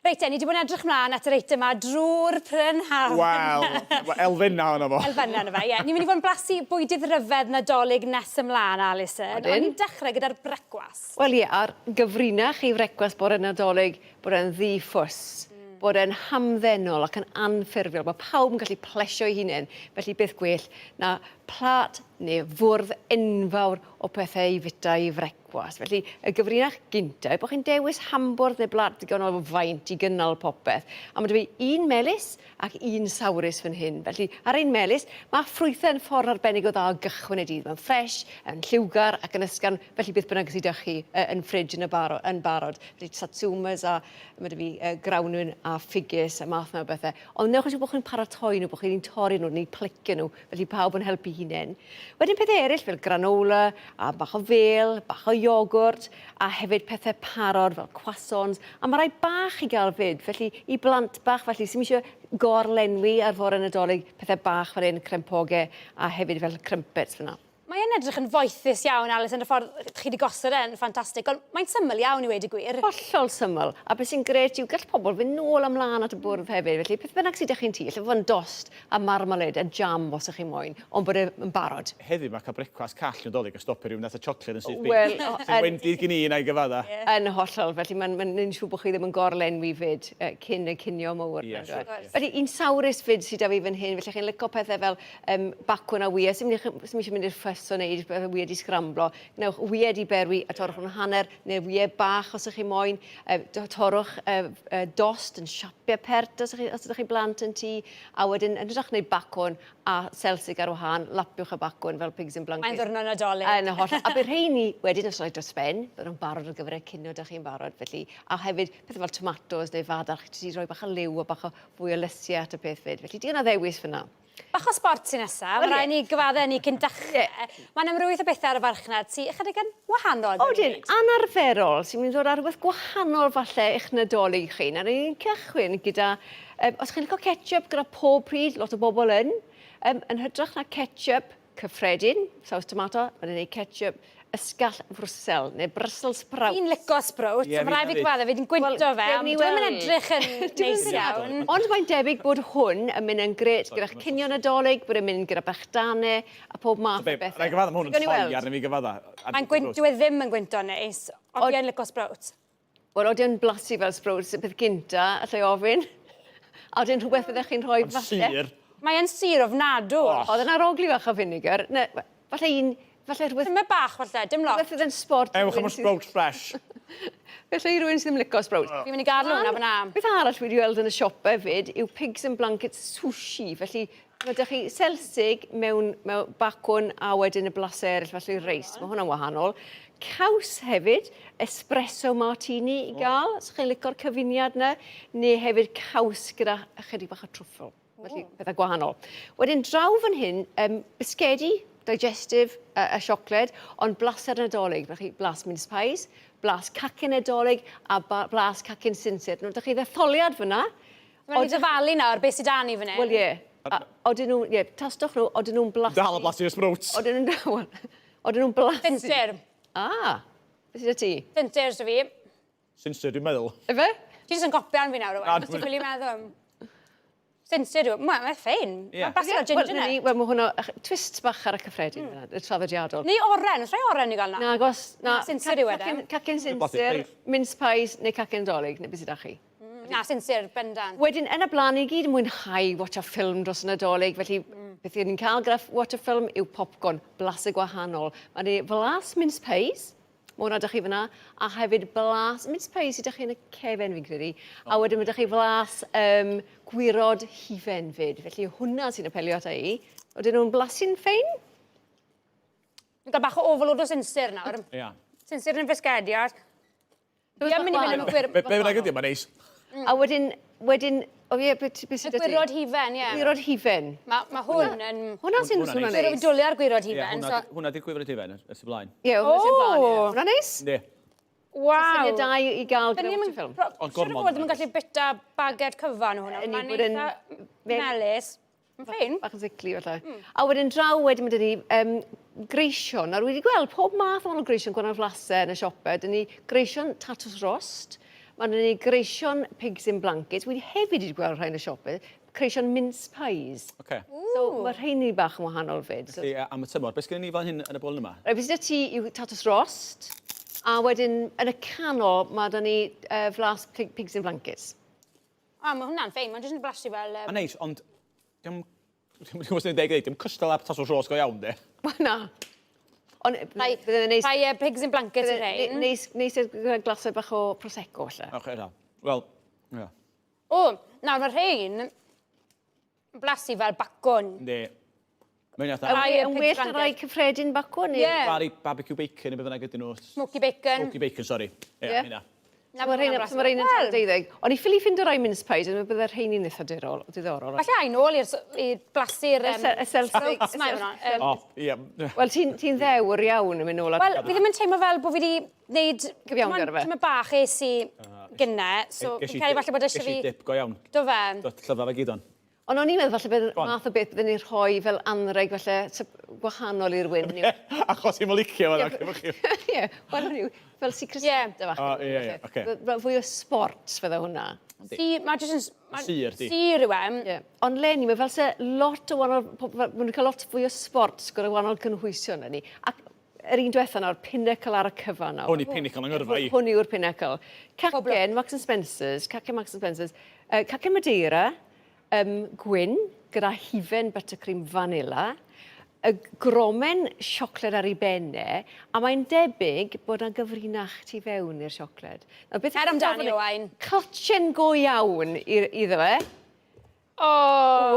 Reit te, ni 'di bod yn edrych mlaen at yr eitem 'ma drwy'r prynhawn. Wel, elfennau ohono fo. Elfennau ohono fe, ie. Ni'n mynd i fod yn blasu bwydydd rhyfedd Nadolig nes ymlaen, Alison. Odyn. Ond ni'n dechrau gyda'r brecwast. Wel ie, a'r gyfrinach i frecwast bore Nadolig, bod e'n ddi-ffws, bod e'n hamddenol ac yn anffurfiol, bod pawb yn gallu plesio'i hunain, felly beth gwell na plât neu fwrdd enfawr o pethau i fita i frecwast. Gwas. Felly, y gyfrinach gynta yw bod chi'n dewis hambwrdd neu blat digon o faint i gynnal popeth. A mae 'da fi un melys ac un sawrus fan hyn. Felly, ar ein melys, mae ffrwythau yn ffordd arbennig o dda o gychwyn y dydd. Mae'n ffres, yn lliwgar ac yn ysgafn, felly beth bynnag sydd 'da chi yn ffridge yn y baro, yn barod. Felly, satsumas a mae 'da fi grawnwin a ffigys a math 'na o bethau. Ond newch yn siŵr bod chi'n paratoi nhw, bod chi'n torri nhw, neu'n plicio nhw, felly pawb yn helpu hunain. Wedyn pethau eraill fel granola a bach o fêl, bach o iogwrt a hefyd pethau parod fel croissants a mae rai bach i gael fyd, felly i blant bach felly sy'm eisiau gorlenwi ar fore Nadolig, pethau bach fel hyn, crempogau a hefyd fel crumpets fan'na. Mae e'n edrych yn foethus iawn, Alison, y ffordd chi wedi gosod e'n ffantastig, ond mae'n syml iawn i weud y gwir. Hollol syml, a beth sy'n grêt yw gall pobl fynd nôl a mlaen at y bwrdd hefyd, felly beth bynnag sydd 'da chi'n tŷ, alle fod yn dost a marmalade a jam os ych chi moyn, ond bod e yn barod. Heddiw mae cael brecwast call Nadolig a stopio rhywun fatha siocled yn syth bin. Wel, Sy'n wendid gin i, na i gyfadda. Yn hollol, felly mae'n ma neud yn siŵr bod chi ddim yn gorlenwi 'fyd cyn y cinio mowr. Ie, siŵr. Wrth gwrs. Felly un sawrus 'fyd sy 'da fi fan hyn, felly chi'n lico pethe fel yym bacwn a wyau, sim sim isie mynd i'r ffys o wneud wyau 'di sgramblo. Gwnewch wyau 'di berwi a torrwch nhw'n hanner, neu wyau bach os ych chi moyn. Torrwch dost yn siapiau pert os ych chi, os ydych chi blant yn tŷ, a wedyn yn hytrach wneud bacwn a selsig ar wahân, lapiwch y bacwn fel pigs in blankets. Mae'n ddiwrnod Nadolig. Yn hollol. A bydd rheini wedyn os rhoi dros ben, bydden nhw'n barod ar gyfer y cinio 'da chi'n barod, felly. A hefyd pethau fel tomatos neu fadarch, jyst i roi bach o liw a bach o fwy o lysiau at y peth 'fyd. Felly digon o ddewis fan'na. Bach o sbort sy nesa, ma' rai' ni gyfadde 'ny cyn dechre. Ma'n amrywiaeth o bethe ar y farchnad sy ychydig yn wahanol fel Odyn, anarferol, sy'n mynd i ddod â rhywbeth gwahanol falle i'ch Nadolig chi. Nawr, ni'n cychwyn gyda, um, os chi'n licio ketchup gyda pob pryd, lot o bobl yn, um, yn hytrach na ketchup cyffredin, saws tomato, mae'n gwneud ketchup ysgall Frwsel neu Brussels sprouts. Fi'n lico sprouts, yeah, mae rhaid fi gyfadde, fi 'di gwynto fe, ond dyw e'm yn edrych yn neis iawn. Ond mae'n debyg bod hwn yn mynd yn grêt gyda'ch cinio Nadolig, bod e'n mynd gyda brechdanau a pob math o bethau. Rhaid gyfadda, mae hwn yn troi arno fi gyfadda. Mae'n gwynt, dyw e ddim yn gwynto'n neis, ond fi yn lico sprouts. Wel, odi o'n blasu fel sprouts, y peth gynta, allai ofyn. A odi'n rhywbeth fyddech chi'n rhoi falle? Ond sur. Mae e'n sur ofnadw. Oedd yn arogli fach o finegr. Falle un Falle rhywbeth... Tymed bach falle, dim lot. Rhywbeth fydd yn sbort. Ewch am y sprouts fresh. Felly i rywun sydd ddim yn lico sprouts. Fi'n mynd i gadw hwnna fyna. Beth arall fi wedi weld yn y siope 'fyd yw pigs and blankets sushi. Felly ma' 'da chi selsig mewn mewn bacwn a wedyn y blase eryll felly reis. Ma' hwnna'n wahanol. Caws hefyd, espresso martini i ga'l, os chi'n lico'r cyfuniad 'na, neu hefyd caws gyda ychydig bach o trwffl. Felly, pethau gwahanol. Wedyn, draw fan hyn, um, bisgedi, digestive a, a siocled, ond blaser Nadolig. Felly, chi blas mince pies, blas cacen Nadolig a blas cacen sinsir. Nawr, dych chi ddetholiad fyna. Mae'n i ddyfalu nawr beth sydd da ni fan hyn. Wel, ie. Yeah. Odyn nhw, ie, yeah, tastwch nhw, odyn nhw'n blasu... Dal y blasu y sprouts. Odyn nhw'n... Odyn nhw'n blasu... Sinsir. Ah, beth sydd 'da ti? Sinsir 'da fi. Sinsir, dwi'n meddwl. Ife? Ti jyst yn copian fi nawr, Owen. Ti'n ffili meddwl. Sinsir yw. Mae'n ffein. Mae'n blasu fel ginger nut. Wel, mae hwnna, twist bach ar y cyffredin, mm. y traddodiadol. Neu oren, oes rhai oren i gael na? Nagos, na. Sinsir yw e, de. Cacen sinsir, mince pies neu cacen dolig, neu beth sydd â chi. Na, sinsir, bendant. Wedyn, yn y blaen, ni gyd yn mwynhau watcha ffilm dros y Nadolig, felly mm. beth ni'n cael gyda watcha ffilm yw popcorn, blasau gwahanol. Mae ni flas mince pies, Mae hwnna 'da chi fyna. A hefyd blas, mince pies sy 'da chi yn y cefen fi'n credu. A wedyn mae 'da chi flas um, gwirod hufen fyd. Felly hwnna sy'n apelio ata i. Odyn nhw'n blasu'n ffein? Fi'n cael bach o overload o sinsir nawr. Ia. Yeah. Sinsir yn fisgedi a... Fi yn mynd i fynd am y gwir... Be bynnag ydi, mae'n neis. Mm. A wedyn, wedyn, o ie, beth be sydd Y gwirod hufen, ie. Gwirod hufen. Mae ma hwn yn... Hwna sy'n swnio'n neis. Dwi'n dwlu ar gwirod hufen. Ie, hwnna di'r gwirod hufen, y sy'n blaen. Ie, hwnna sy'n blaen, ie. Hwnna neis? Ie. Waw. Syniad da i gael gyda watch a film. Ond gormod. Siwr o fod ddim yn gallu bita baget cyfan o hwnna. Mae'n eitha melys. Mae'n ffein. Bach yn sickly falle. Mm. A wedyn draw wedyn mae 'da ni um, greision. Nawr wedi gweld pob math o wahanol greision gwahanol flasau yn y siopau. Dyn ni greision tatws rost. Mae yna ni greision pigs in blankets. Wi hefyd wedi gweld rhai yn y siopau. Creision mince pies. Oce. So mae rheini bach yn wahanol fyd. Felly, am y tymor, beth sgynnon ni fan hyn yn y bol yma? Reit, beth sydd 'da ti yw tatws rost, a wedyn yn y canol mae 'da ni flas pigs in blankets. O, mae hwnna'n ffein, mae'n jyst yn blasu fel... Mae'n neis, ond... Dwi'n gwybod sy'n deg dweud, dim cystal â tatws rost go iawn, de. Wel, na. Ond bydde fe'n neis... Rhai pigs in blankets yw'r rhain. Neis, neis gyda glasau bach o Prosecco, falle. Oce, da. Wel, ie. O, nawr mae rhain yn blasu fel bacwn. Yndi. Mae'n eitha... Yn well na rai cyffredin bacwn? Ie. Barry barbecue bacon neu beth bynnag ydyn nhw. Smoky bacon. Smoky bacon, sori. Ie, hynna. Na, mae rhein yn rhein yn 12. O'n i ffili ffindo rai mince pies, ond bydde rheini'n eitha diddorol. Falle ai nôl i'r blasu'r... Y self-steaks mae hwnna. O, ie. Wel, ti'n ddewr iawn yn mynd nôl at... Wel, fi ddim yn teimlo fel bod fi wedi gwneud... Cyfiawnder fe. Tyma bach es i gynne, so fi'n credu falle bod eisiau fi... Ges i dip go iawn. Do fe? Do, llyfr fe gyd on. Ond o'n i'n meddwl falle bydd math o beth bydden ni'n rhoi fel anreg falle gwahanol i'r wyn. Achos i'm yn licio fo. Ie, wel o'n i, fel Secret Santa fach. O, ie, ie, oce. Fwy o sport fydde hwnna. Si, mae jyst yn... Sur, di. Sur yw e. Ie. Ond leni, mae fel se lot o wahanol... Maen nhw'n cael lot fwy o sport gyda wahanol cynhwysion yn ni. Ac yr un diwetha nawr, pinnacle ar y cyfan nawr. Hwn yw pinnacle yng ngyrfa i. Hwn yw'r pinnacle. Cacen Marks and Spencer's, cacen Marks and Spencer's, cacen Madeira, gwyn, gyda hufen buttercream vanilla, y gromen siocled ar ei ben e, a mae'n debyg bod yna gyfrinach tu fewn i'r siocled. Nawr, beth Cer amdani, Owain. Clutchen go iawn iddo fe. O!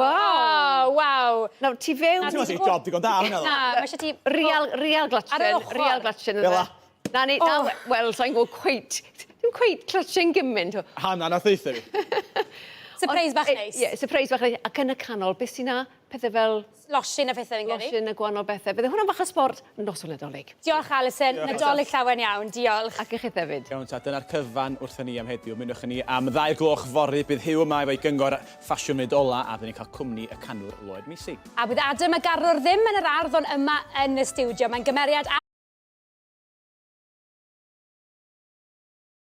Waw! O, waw! Nawr, tu fewn... Ti'n meddwl job digon da hwnna, Na, mae eisiau ti... Real, real glatchen. Ar yr ochr. Real glatchen. Fel 'a. Na, ni, na, wel, sa'n gwybod cweit, dim cweit clutching gymaint. Hanna nath ddeutha fi. Surprise bach neis. Ie, surprise bach neis. Ac yn y canol, beth sy'n na? Pethau fel... Losin a phethau fi'n credu. Losin a gwahanol bethau. Bydde hwnna'n bach o sbort noson Nadolig. Diolch, Alison. Nadolig llawen iawn. Diolch. Ac i chi hefyd. Iawn ta, dyna'r cyfan wrthon ni am heddiw. Ymunwch â ni am ddau gloch fory. Bydd Huw yma efo'i gyngor ffasiwn munud ola a byddwn ni'n cael cwmni y canwr Lloyd Misi. A bydd Adam y garwr ddim yn yr ardd ond yma yn y stiwdio. Mae'n gymeriad a...